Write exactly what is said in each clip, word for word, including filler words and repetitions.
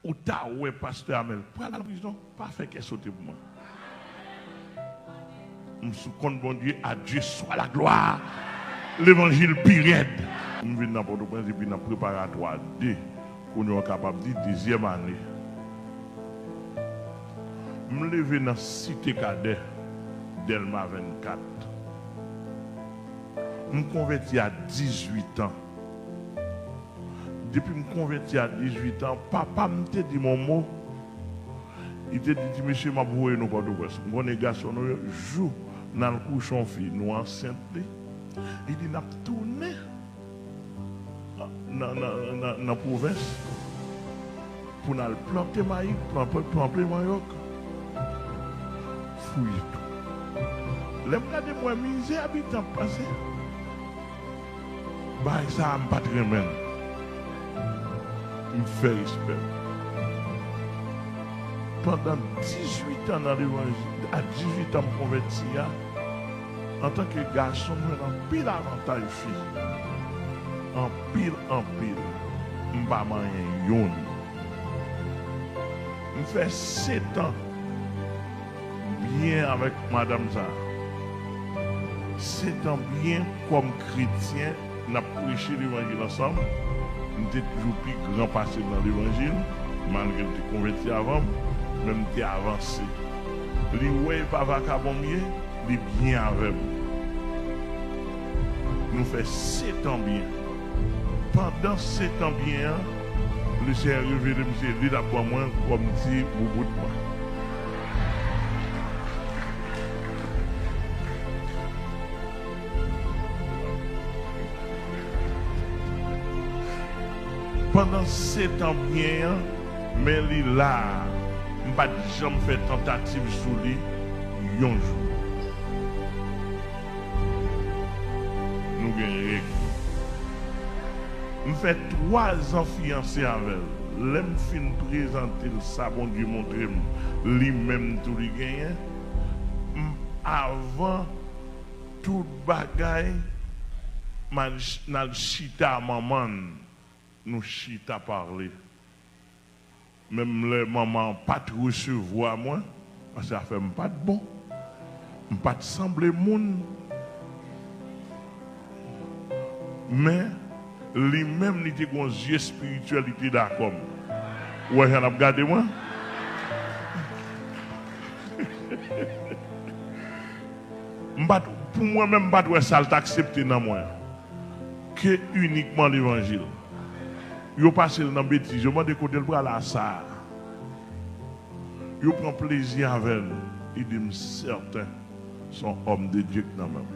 Ou ta wè pastè Amèl pral prizon, pa fè kè sote pou mwen. M sou kont Bondye, à Dieu soit la gloire. Levanjil pi rèd. M vin nan Pòtoprens epi nan preparatwa de, kounye a w kapab di dezyèm ane. M leve nan Site Kadè, Dèlma vennkat. M konvèti a dizuit an. Depi m konvèti a dizuit an, papa m te di m yon mo. Li te di, "Ti mesye, m ap voye nou Pòtoprens. M konnen gason nou yo, jou n al kouche yon fi, nou ansent li." Li di, "N ap tounen nan, nan, nan, nan pwovens pou n al plante mayi, plante, plante manyòk, fouye tou." Lè m gade, m wè mizè abitan ap pase. Bagay sa a, m pa t renmen l. M fè respè l. Pandan dizuit an nan levanjil, a dizuit an m konvèti a, antanke gason, m jwenn anpil avantaj fi. Anpil, anpil. M pa manyen youn. M fè sèt an byen avèk madanm sa a. Sèt an byen kòm kretyen, n ap preche levanjil ansanm. M te toujou pi gran pase l nan levanjil, malgre l te konvèti avan m, men m te avanse. Li wè e pa vakabon m ye, li byen avè m. Nou fè sèt an byen. Pandan sèt an byen an, Lesenyè revele m se li l ap ban mwen kòm ti boubout mwen. Pandan sèt an byen an, men li la a, m pa t janm fè tantativ sou li yon jou. Nou gen règ nou. M fè twa zan fiyanse avè l. Lè m fin prezante l sa Bondye montre m, li menm tou li genyen, m, avan tout bagay, m al ch-, n al chita a manman n, nou chita pale. Menm lè manman an pa t resevwa mwen, paske afè m pa t bon, m pa t sanble moun. Men, li menm, li te gen yon zye espirityèl, li te dakò m. Ou wè jan l ap gade mwen? M pa t, pou mwen menm, m pa t wè sa l t aksepte nan mwen ke inikman levanjil. Yo pase l nan betiz, yo mande kote l pral a sa a. Yo pran plezi avè l. Li di m sèten se yon òm de Dye k nan men m.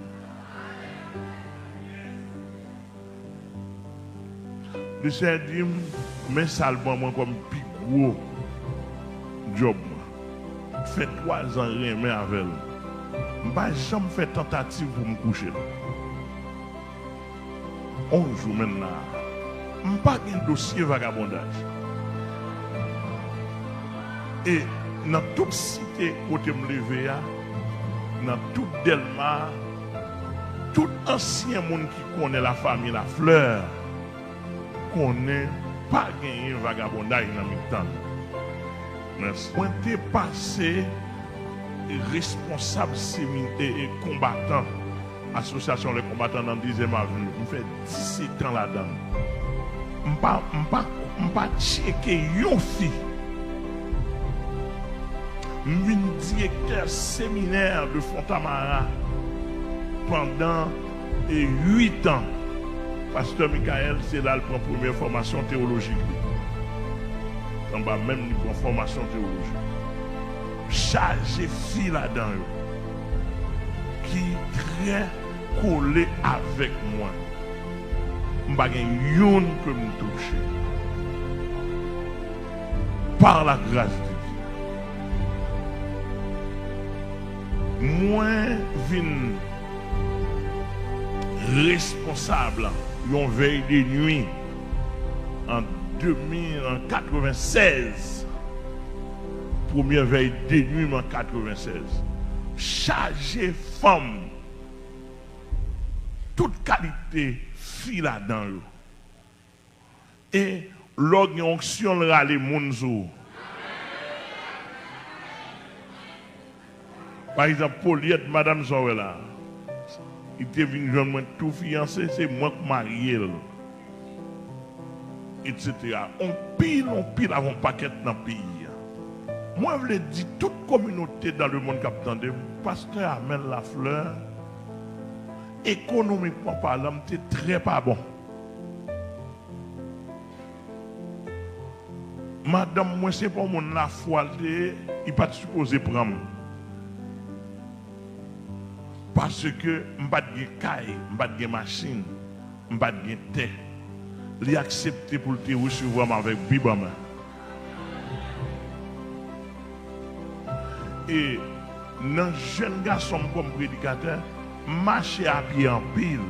Lesenyè di m, men sa l ban mwen kòm pi gwo djòb mwen. M fè twa zan renmen avè l. M pa janm fè tantativ pou m kouche l. On jou menm la a, m pa gen dosye vagabondaj. E nan tout site kote m leve a, nan tout Dèlma a, tout ansyen moun ki konnen lafanmi Laflè konnen pa genyen vagabondaj nan mitan nou. Mèsi. Mwen te pase responsab semi-, e, e, konbatan Asosyasyon Lè Konbatan nan Dezyèm Avni. M fè disèt an ladan l. M pa, m pa, m pa tcheke yon fi. M vin direktè seminè de Fontamara pandan, e, uit an. Pastè Michael, se la l pran premyè fòmasyon teyolojik li. Anba men m, li pran fòmasyon teyolojik. Chaje fi ladan yo ki trè kole avèk mwen. M pa gen youn ke m touche. Par la grâce de Dieu. Mwen vin responsab yon vèy de nwi an de mil, an katrevennsèz. Premyè vèy de nwi m an katrevennsèz. Chaje fanm, tout kalite fi ladan yo. E Lè w gen onksyon, l rale moun sou ou. Pa egzanp, Polyèt, madanm sa w wè la, li te vin jwenn mwen tou fiyanse, se mwen k marye l, etsetera. Onpil, onpil avè yon pakèt nan peyi a. Mwen vle di tout kominote dans le monde k ap tande m, pastè Amel Lafleur, ekonomikman palan, m te trè pa bon. Madanm mwen, se pa yon moun lafwa l te ye, li pa t sipoze pran m. Paske m pa t gen kay, m pa t gen machin, m pa t gen tè. Li aksepte pou l te resevwa m avèk bib an men. E nan jèn gason m kòm predikatè, m mache a pye anpil.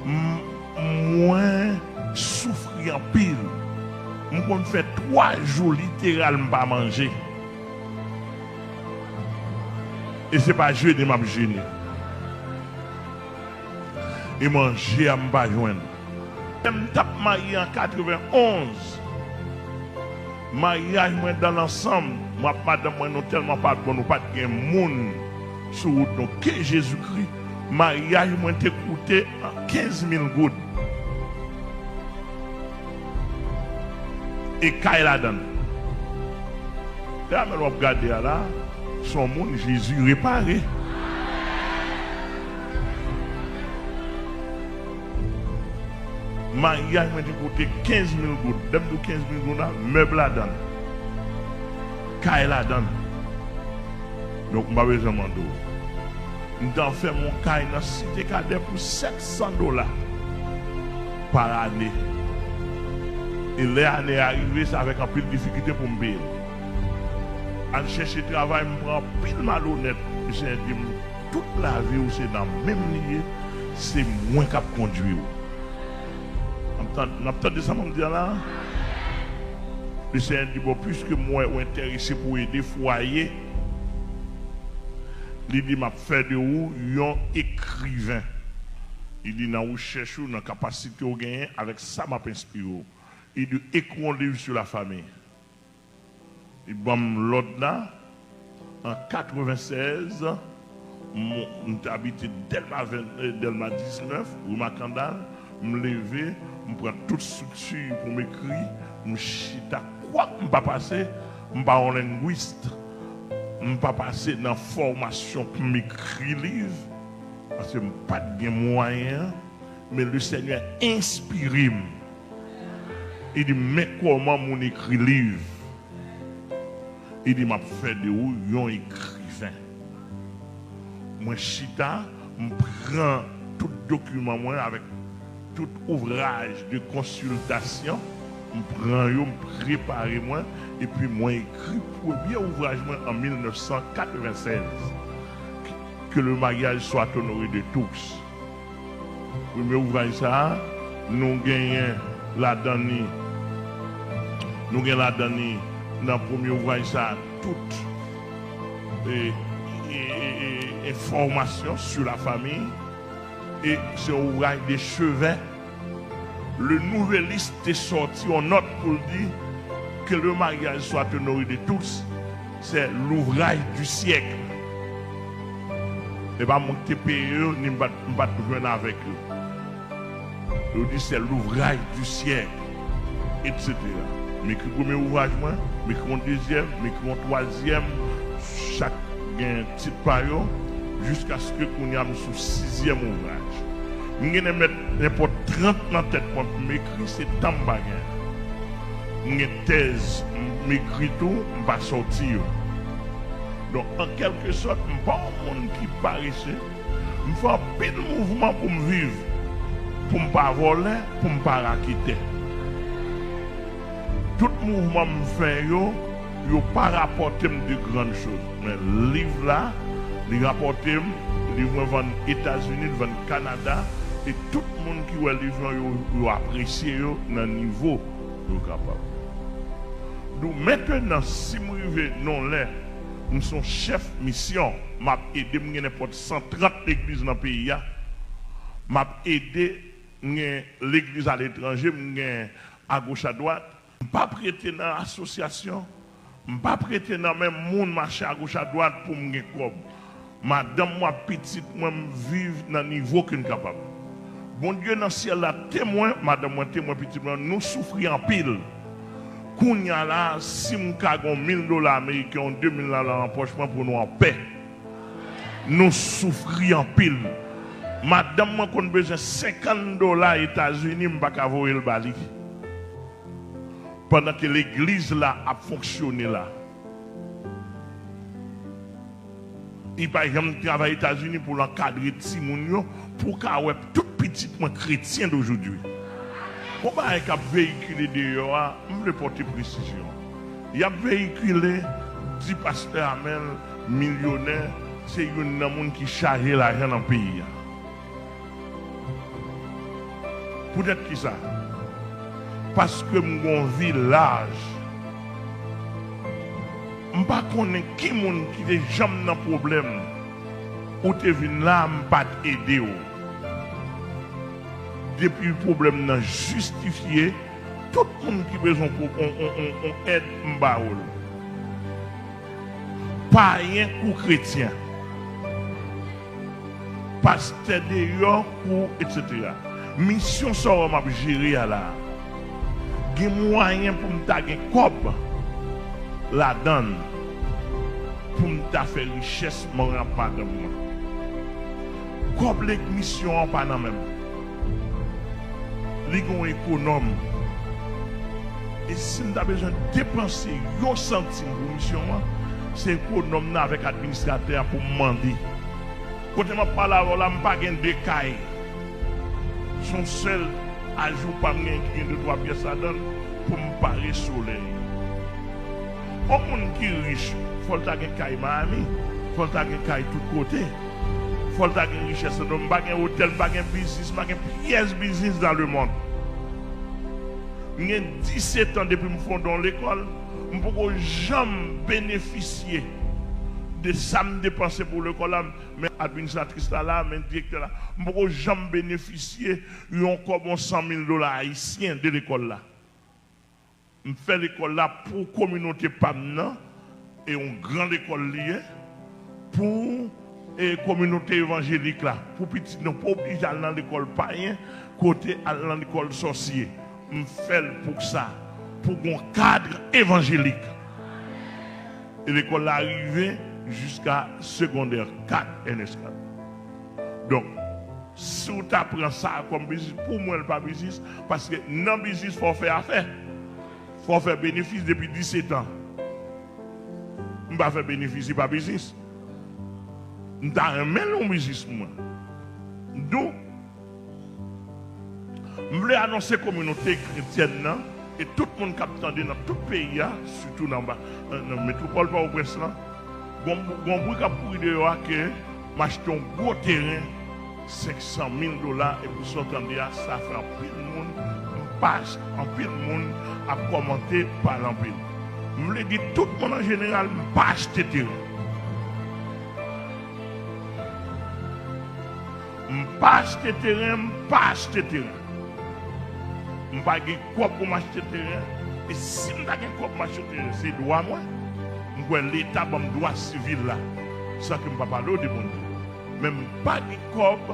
M, mwen soufri anpil. M konn fè twa jou literal m pa manje. E se pa jene m ap jene. E manje a m pa jwenn. Lè m t ap marye an katrevenonz, maryaj mwen dans l'ensemble, mwen ak madanm mwen, nou tèlman pa t bon, nou pa t gen moun sou wout nou ke Jezikri. Maryaj mwen te koute kenz mil goud. E kay ladan l. Lè Amel w ap gade a la, se yon moun Jezi repare. Maryaj mwen te koute kenz mil goud. Lè m di w kenz mil goud la, mèb ladan l. Kay ladan l. Donk, m pa bezwen mande w. M t al fè m yon kay nan Site Kadè pou sèt san dola pa ane. E lè ane a rive, se avèk anpil difikilte pou m peye l. Al chèche travay, m pran anpil malonèt. Misye di m, tout lavi w se nan men m li ye, se mwen k ap kondui w. N ap tan-, n ap tande sa m ap di a la? Le Senyè di, bon, piske m wè ou enterese pou ede fwaye, li di, m ap fè de ou yon ekriven. Li di, nan rechèch ou, nan kapasite ou genyen, avèk sa m ap enspire w. Li di, écris un livre sur la famille. Li ban m lòd la. An katrevennsèz, m, m te abite Dèlma ven, eh, Dèlma diznèf, ri Makandal. M leve, m pran tout estrikti pou m ekri. M chita, kwak m pa pase, m pa yon lengwis. M pa pase nan fòmasyon pou m ekri liv, paske m pa t gen mwayen an. Men Lesenyè enspire m. Li di, men kòman moun ekri liv. Li di, m ap fè de ou yon ekriven. Mwen chita, m pran tout dokiman mwen avèk tout ouvraj de konsiltasyon, m pran yo, m prepare mwen, epi mwen ekri premye ouvraj mwen an mil nèf san katrevennsèz, Que le mariage soit honoré de tous. Premye ouvraj sa a, nou genyen ladan li, nou gen ladan li nan premye ouvraj sa a, tout, e, e, e, e, enfòmasyon sur la famille, e se yon ouvraj de chevè. Le Nouvelliste te sòti yon nòt pou l di, Que le mariage soit honoré de tous, c'est l'ouvrage du siècle. E pa mwen ki te peye yo, ni m pa t, m pa t jwenn avèk yo. Yo di, c'est l'ouvrage du siècle, etsetera. M ekri premye ouvraj mwen, m ekri yon dezyèm, m ekri yon twazyèm, chak gen tit pa yo, jiskaske kounye a m sou sizyèm ouvraj. M gen nenpòt, nenpòt trant nan tèt mwen pou m ekri, se tan m pa gen. M gen tèz, m ekri tou, m pa sòti yo. Donk, an kèlkesòt, m pa yon moun ki parese. M fè anpil mouvman pou m viv, pou m pa vòlè, pou m pa raketè. Tout mouvman m fè yo, yo pa rapòte m de grann choz. Men liv la, li rapòte m, liv mwen vann Etazini, li vann Kanada, e tout moun ki wè liv mwen yo, yo apresye yo nan nivo yo kapab. Donk, mentenan, si m rive nan lè m se yon chèf misyon, m ap ede, m gen nenpòt san trant legliz nan peyi a, m ap ede, m gen legliz aletranje, m gen agoch adwat. M p ap rete nan asosyasyon. M p ap rete nan men moun mache agoch adwat pou m gen kòb. Madanm mwen ak pitit mwen, m viv nan nivo ke n kapab. Bondye nan syèl la temwen, madanm mwen temwen, pitit mwen, nou soufri anpil. Kounye a la, si m ka gen yon mil dola ameriken, yon de mil dola nan pòch mwen pou nou anpè. Nou soufri anpil. Madanm mwen konn bezwen senkant dola Etazini, m pa ka voye l ba li. Pandan ke legliz la ap fonksyone la. Li pa janm travay Etazini pou l ankadre timoun yo, pou w ka wè tout pitit mwen kretyen dojodwi. Gon bagay k ap veyikile deyò a, m vle pote presizyon. Y ap veyikile, di pastè Amèl milyonè, se youn nan moun ki chaje lajan nan peyi a. Poutèt kisa? Paske m gon vi laj. M pa konnen ki moun ki te janm nan pwoblèm. Ou te vin la, m pa t ede w. Depi pwoblèm nan jistifye, tout moun ki bezwen yon, yon, yon, yon, yon èd, m ba yo l. Payen kou kretyen. Pastè deyò kou, etsetera. Misyon sa w m ap jere a la. Gen mwayen pou m ta gen kòb ladan l, pou m ta fè richès mwen ak madanm mwen. Kòb lèg misyon an pa nan men m. Li gen yon ekonòm. E si m ta bezwen depanse yon santim pou misyon an, se ekonòm nan avèk administratè a pou m mande. Kote m ap pale avè w la, m pa gen de kay. Se yon sèl ajou pa m gen ki gen de twa pyès ladan l pou m pare solèy. Yon moun ki rich, fò l ta gen kay Miami, fò l ta gen kay tout kote, fò l ta gen richès ladan l. M pa gen otèl, m pa gen biznis, m pa gen pyès biznis dans le monde. M gen disèt an depi m fonde yon lekòl, m poko janm benefisye de sa m depanse pou lekòl la. Men administratris la la, men direktè la. M poko janm benefisye yon kòb, yon san mil dola ayisyen de lekòl la. M fè lekòl la pou kominote pa m nan, e yon gran lekòl li ye, pou, e, kominote evanjelik la, pou pitit nou pa oblije al nan lekòl payen, kote al nan lekòl sòsye. M fè l pou sa, pou gon kad evanjelik. E lekòl la rive jiska segondè kat Ernest Cat. Donk, si w ta pran sa kòm biznis, pou mwen, l pa biznis, paske nan biznis, fò w fè afè. Fò w fè benefis depi disèt an. M pa fè benefis, li pa biznis. M ta renmen l yon biznis pou mwen. Donk, m vle anonse kominote kretyèn nan e tout moun k ap tande nan tout peyi a, sitou nan, nan metwopòl Pòtoprens lan, gon, gon bri k ap kouri deyò a ke m achte yon gwo teren, senk san mil dola, epi sa w tande a, sa fè anpil moun, m pa ach-, anpil moun ap kòmante, pale anpil. M vle di tout moun an jeneral, m pa achte teren. M pa achte teren, m pa achte teren. M pa gen kòb pou m achte teren. E si m ta gen kòb m achte teren, se dwa mwen. M kwè Leta ban m dwa sivil la, san ke m pa pale w de Bondye. Men m pa gen kòb,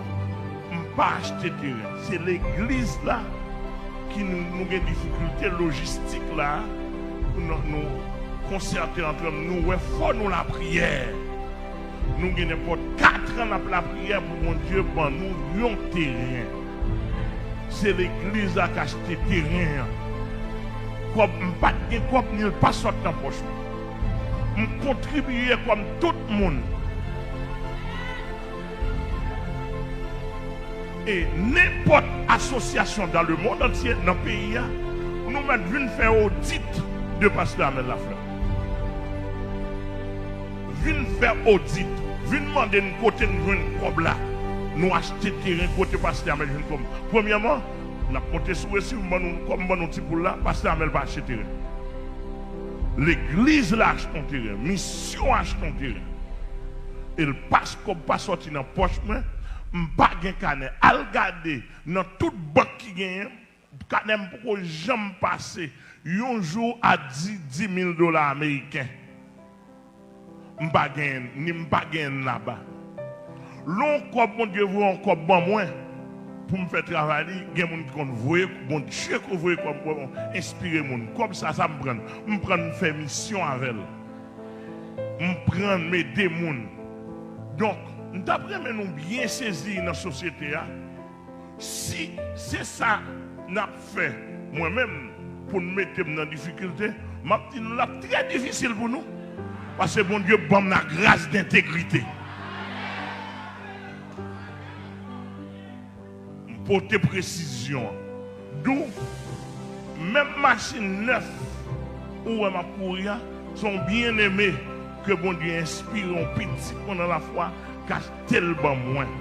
m pa achte teren. Se legliz la ki nou, nou gen difikilte lojistik la, pou nou, nou konsète antre n, nou wè fò nou lapriyè. Nou gen nenpòt kat an n ap lapriyè pou Bondye ban nou yon teren. Se legliz la k achte teren an. Kòb, m pa t gen kòb, ni l pa sot nan pòch mwen. M kontribiye kòm tout moun. E nenpòt asosyasyon dans le monde entier, nan peyi a, nou mèt vin fè odit de pastè Amel Lafleur. Vin fè odit, vin mande n kote n jwenn kòb la. Nou achte teren kote pastè Amel jwenn kòb. Premyèman, n ap monte sou resi, m ban nou kòb, m ban nou ti poul la, pastè Amel pa achte teren. Legliz la achte yon teren, misyon achte yon teren. E l pa, kòb pa sòti nan pòch mwen, m pa gen kanè. Al gade nan tout bank ki genyen, Kanè m poko janm pase yon jou a di, di mil dola ameriken. M pa genyen, ni m pa genyen laba. Lè yon kòb Bondye voye yon kòb ban mwen pou m fè travay li, gen moun ki konn voye, Bondye konn voye kòb ban mwen, enspire moun. Kòb sa, sa m pran l? M pran l, m fè misyon avè l. M pran l, m ede moun. Donk, m t ap renmen nou byen sezi nan sosyete a. Si se sa n ap fè, mwen menm, pou n mete m nan difikilte, m ap di nou l ap trè difisil pou nou. Paske Bondye ban m lagras d entegrite. M pote presizyon an. Dou, menm machin nèf ou wè m ap kouri a, se yon byeneme ke Bondye enspire, yon pitit mwen nan lafwa, k achte l ban mwen.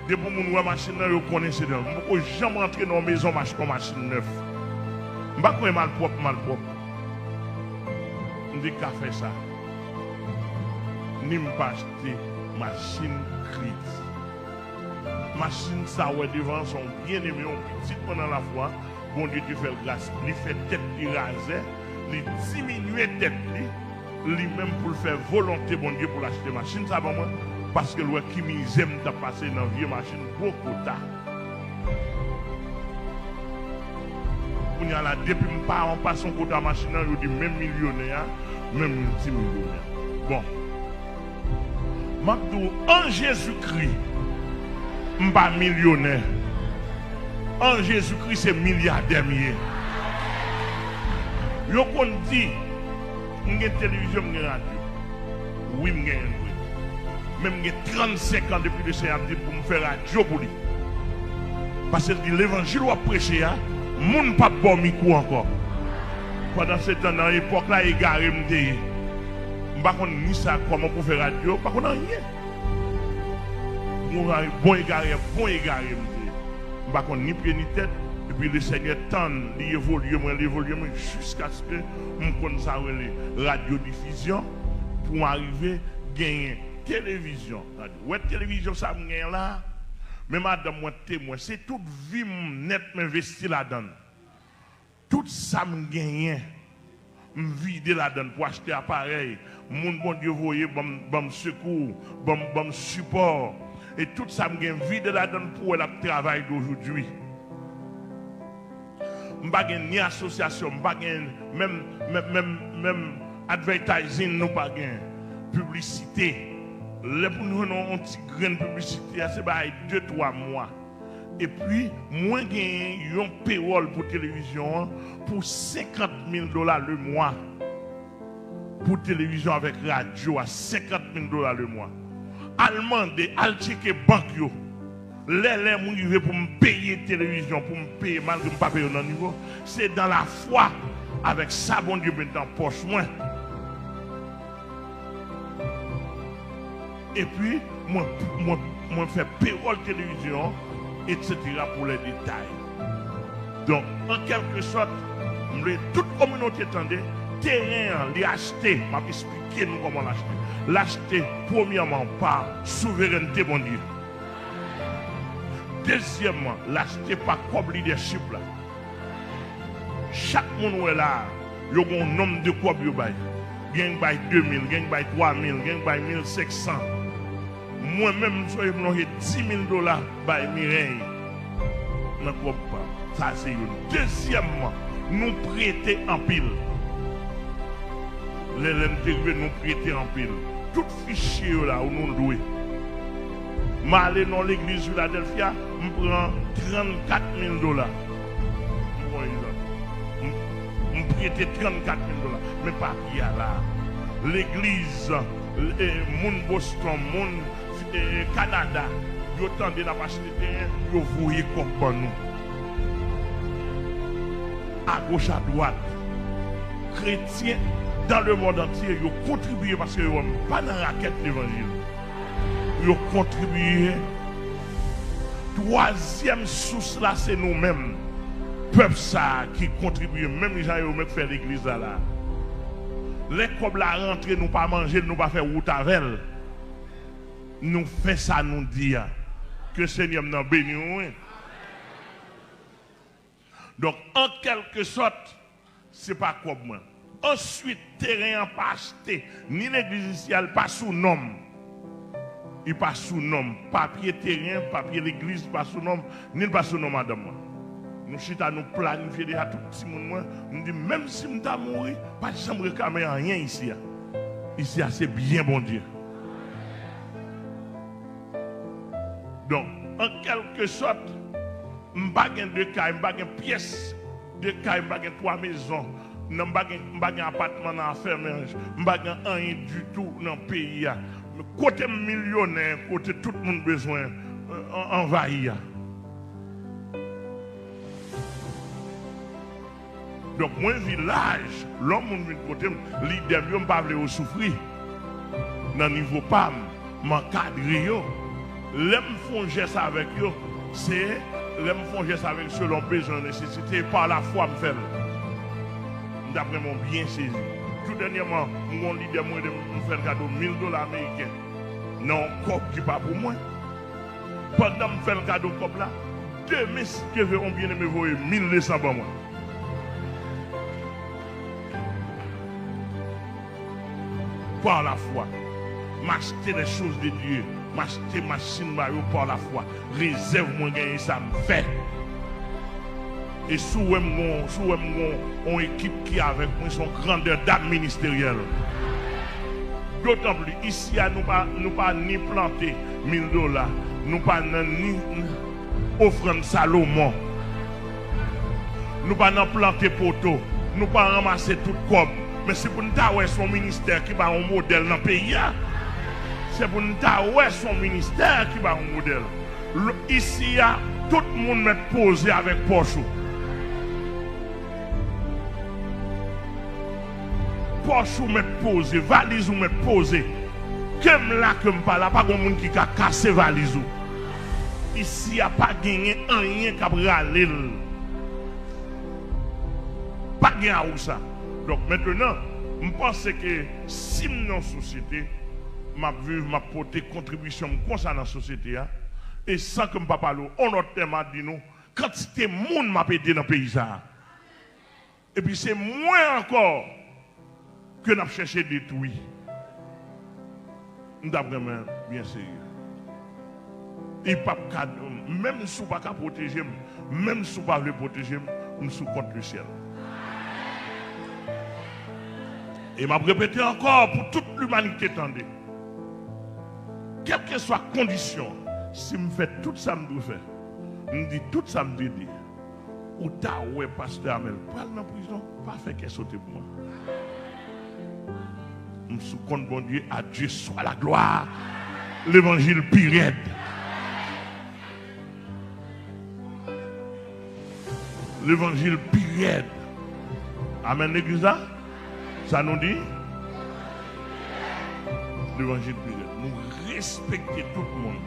Depi moun wè machin nan, yo konnen se nan. M poko janm rantre nan yon mezon m achte yon machin nèf. M pa kwè malpwòp, malpwòp. M te ka fè sa. Ni m pa achte machin kredi. Machin sa w wè devan an, se yon byeneme, yon pitit mwen nan lafwa. Bondye te fè l gras. Li fè tèt li razè, li diminye tèt li, li menm pou l fè volonte Bondye pou l achte machin sa ban mwen, paske l wè ki mizè m t ap pase nan vye machin gwo kota. Kounye a la, depi m pa anpase yon kota machin nan, yo di menm milyonè a, menm miltimilyonè. Bon. M ap di w, an Jezikri, m pa milyonè. An Jezikri, se milyadè m ye. Yo konn di, m gen televizyon, m gen radyo. Wi, m genyen l vre. Men m gen trannsenk an depi Lesenyè ap di pou m fè radyo pou li. Paske l di levanjil w ap preche a, moun p ap ba w mikwo ankò. Pandansetan, nan epòk la, egare m te ye. M pa konn ni sa, kòman pou fè radyo, m pa konn anyen. Bon, bon egare, bon egare m te ye. M pa konn ni pye ni tèt. Epi Lesenyè tann, li evolye mwen, li evolye mwen, jiskaske m konn sa rele radyo difizyon, pou m arive genyen televizyon. Gade, wè televizyon sa m genyen la, men madanm mwen temwen, se tout vi m nèt m envesti ladan l. Tout sa m genyen, m vide ladan l pou achte aparèy. Moun Bondye voye ban m, ban m sekou, ban m, ban m sipò. E tout sa m gen, m vide ladan l pou wè l ap travay dojoudwi. M pa gen ni asosyasyon, m pa gen menm, menm, menm, menm advertising nou pa gen. Piblisite. Lè pou nou jwenn yon, yon ti grenn piblisite a, se bay de, twa mwa. Epi, mwen genyen yon pewòl pou televizyon an pou senkant mil dola lemwa. Pou televizyon avèk radyo a, senkant mil dola lemwa. Al mande, al tcheke bank yo. Lè, lè m rive pou m peye televizyon, pou m peye, malgre m pa peye yo nan nivo, se dan lafwa avèk sa Bondye mete nan pòch mwen. Epi, mwen, mwen, mwen fè pewòl televizyon an, etsetera pou lè detay. Donk, an kèlkesòt, m vle tout kominote tande, teren an, li achte, m ap esplike nou kòman l achte. L achte, premyèman, pa souverènte Bondye. Dezyèmman, l achte pa kòb lidèchip la. Chak moun ou wè la a, yo gen yon nonm de kòb yo bay. Gen k bay de mil, gen k bay twa mil, gen k bay mil senk san. Mwen menm, m sonje m lonje di mil dola bay Mirèy nan kòb pa m. Sa se youn. Dezyèmman, nou prete anpil. Lè, lè n te rive, nou prete anpil. Tout fichye yo la, ou nou dwe. M ale nan legliz Filadèlfya, m pran trannkat mil dola. M pran egzanp. M, m prete trannkat mil dola. Men papye a la. Legliz, e, moun Boston, moun, e, Kanada, yo tande n ap achte teren, yo voye kòb ban nou. Agoch, adwat, kretyen dans le monde entier, yo kontribye paske yo wè m pa nan rakèt levanjil. Yo kontribye. Twazyèm sous la, se nou menm, pèp sa a ki kontribye menm jan yo menm k fè legliz la la. Lè kòb la rantre, nou pa manje l, nou pa fè wout avè l. Nou fè sa nou di a. Ke Senyè m nan beni w, wi. Donk, an kèlkesòt, se pa kòb mwen. Answit, teren an pa achte, ni legliz isi a, li pa sou non m. Li pa sou non m. Papye teren, papye legliz pa sou non m, ni li pa sou non madanm mwen. Nou chita, nou planifye deja tout timoun mwen. M di, menm si m ta mouri, pa janm reklame anyen isi a. Isi a, se byen Bondye. Donk, an kèlkesòt, m pa gen de kay, m pa gen pyès de kay, m pa gen twa mezon, nan, m pa gen, m pa gen apatman nan Afèmèj, m pa gen anyen ditou nan peyi a. Kote m milyonè, kote tout moun bezwen, euh, an-, anvayi a. Donk, mwen vilaj, lè yon moun vin kote m, lidè m yo, m pa vle yo soufri. Nan nivo pa m, m ankadre yo. Lè m fè yon jès avèk yo, se lè m fè yon jès avèk yo selon bezwen, nesesite, pa lafwa m fè l. M t ap renmen w byen sezi. Tou dènyèman, m gen yon lidè m rele m, m fè l kado mil dola ameriken nan yon kòb ki pa pou mwen. Pandan m fè l kado kòb la, demen, si Dye vle, yon byeneme voye mil de san ban mwen. Par la foi, m achte les choses de Dieu. M achte machin ba yo par la foi. Rezèv mwen genyen, sa m fè. E si w wè m gon, si w wè m gon yon ekip ki avèk mwen, se yon grandè dam ministeryèl. Dotan pli, isi a, nou pa, nou pa ni plante mil dola, nou pa nan ni ofrann Salomon. Nou pa nan plante poto, nou pa ranmase tout kòb. Men si pou n ta wè se yon ministè ki ba yon modèl nan peyi a, se pou n ta wè se yon ministè ki ba yon modèl. L-, isi a, tout moun mèt poze avèk pòch ou. Pòch ou mèt poze, valiz ou mèt poze. Ke m la, ke m pa la, pa gon moun ki ka kase valiz ou. Isi a pa genyen anyen k ap rale l. Pa gen awousa. Donk, mentenan, m panse ke si m nan yon sosyete, m ap viv, m ap pote kontribisyon m konsa nan sosyete a, e san ke m pa pale w, on lòt tè, m a di nou, kantite moun m ap ede nan peyi sa a. Epi se mwen ankò ke n ap chèche detwi. M t ap renmen byen serye. Li p ap ka, menm si w pa ka pwoteje m, menm si w pa vle pwoteje m, m sou kont lesyèl. E m ap repete ankò pou tout limanite tande. Kèlkeswa kondisyon, si m fè tout sa m dwe fè, m di tout sa m te di, ou ta wè pastè Amèl pral nan prizon, pa fè kè sote pou mwen. M sou kont Bondye, à Dieu soit la gloire. Levanjil pi rèd. Levanjil pi rèd. Amèn, legliz la? Sa nou di? Levanjil pi rèd. Nou respekte tout moun.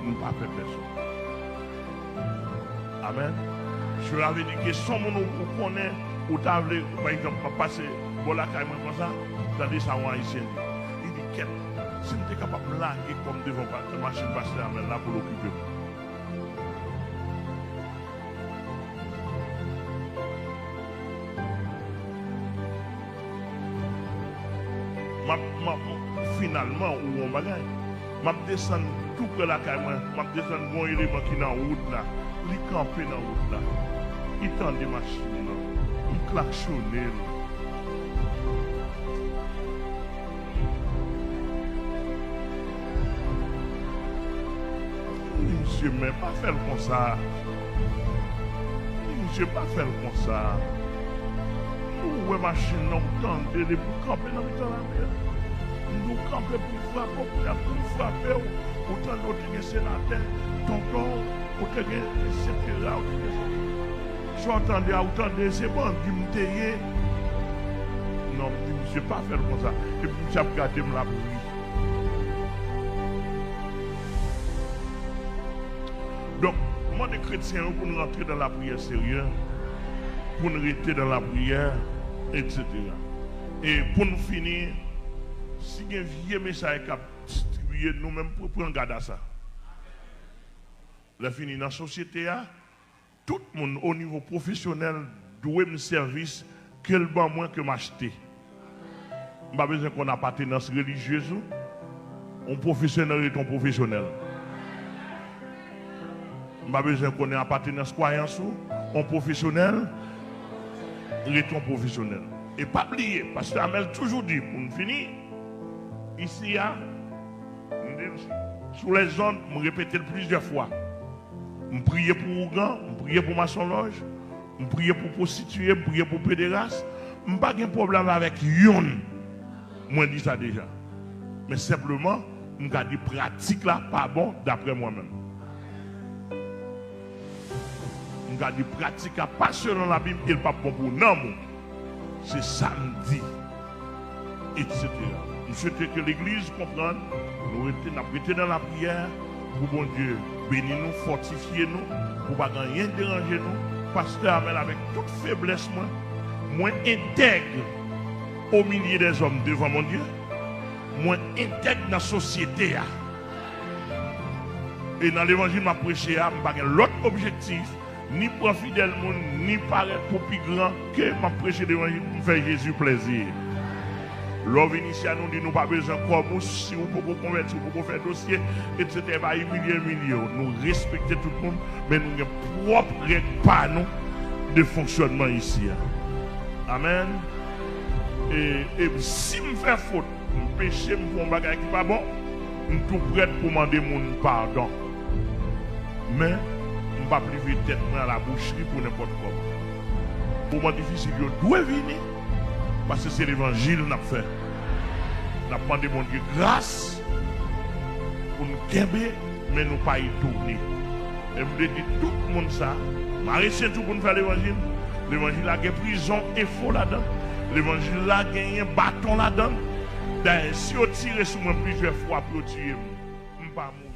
Nou pa pè pèsonn. Amèn. Cela veut dire que si yon moun ou, ou konnen, ou ta vle, pa egzanp, m ap pase bò lakay mwen konsa, tande sa yon Ayisyen di. Li di, kèt, si m te kapab lage kò m devan pa-, machin pastè Amèl la pou l okipe m. M ap, m ap, finalman, ou wè yon bagay. M ap desann tou pre lakay mwen. M ap desann, gon eleman ki nan wout la. Li kanpe nan wout la. Li tande machin nan. M klaksonnen l. M di, "Mesye, men pa fè l konsa." M di, "Mesye, pa fè l konsa." Ou wè machin nan, ou tande depi w kanpe nan mitan lari a. M di, "Ou kanpe pou m frape w, pou y ap, pou m frape w." Ou tande ou te gen senatè, tonton, ou te gen, etsetera, ou te gen sa. Sa w tande a, ou tande se bandi m te ye. Non, m di, "Mesye, pa fè l konsa." Epi misye ap gade m, l ap ri. Donk, m mande kretyen yo pou n rantre nan lapriyè serye, pou n rete nan lapriyè, etsetera. E pou n fini, si gen vye mesaj k ap distribiye, nou menm pou pran gad a sa. Lè fini nan sosyete a, Tout moun o nivo pwofesyonèl dwe m sèvis ke l ban mwen, ke m achte. M pa bezwen konn apatenans relijyez ou. Yon pwofesyonèl ret yon pwofesyonèl. M pa bezwen konnen apatenans kwayans ou. Yon pwofesyonèl ret yon pwofesyonèl. E pa bliye, Pastè Amèl toujou di, pou n fini, isi a, m di l sou lèzonn, m repete l plizyè fwa. M priye pou ougan, m priye pou masonlòj, m priye pou pwostitiye, m priye pou pederas. M pa gen pwoblèm avèk yonn. Mwen di sa deja. Men senpleman, m ka di pratik la pa bon daprè mwen menm. M ka di pratik la pa selon Labib e l p ap bon pou nanm ou. Se sa m di, etsetera. M swete ke legliz konprann, nou rete, n ap rete nan lapriyè pou Bondye beni nou, fòtifye nou, pou pa gen anyen deranje nou. Pastè Amèl, avèk tout feblès mwen, mwen entèg o milye dèzòm devan Bondye, mwen entèg nan sosyete a. E nan levanjil m ap preche a, m pa gen lòt objektif ni pran fidèl moun, ni parèt pou pi gran, ke m ap preche levanjil pou m fè Jezi plèzi. Lè w vin isi a, nou di nou pa bezwen kòb ou, si w poko konvèti, w poko fè dosye, etsetera. E pa imilye, imilye w. Nou respekte tout moun, men nou gen pwòp règ pa nou de fonksyònman isi a. Amèn. E, e si m fè fot, m peche, m fè yon bagay ki pa bon, m tou prèt pou mande moun padon. Men, m p ap live tèt mwen a la boucherie pou nenpòt kòman. Moman difisil yo dwe vini, paske se levanjil n ap fè. N ap mande Bondye gras pou n kenbe, men nou pa etone. E m vle di tout moun sa, mare senti w pou n fè levanjil. Levanjil la gen prizon enfo ladan l. Levanjil la genyen baton ladan l. Dayè, si yo tire sou mwen plizyè fwa pou yo tiye m, m pa mouri.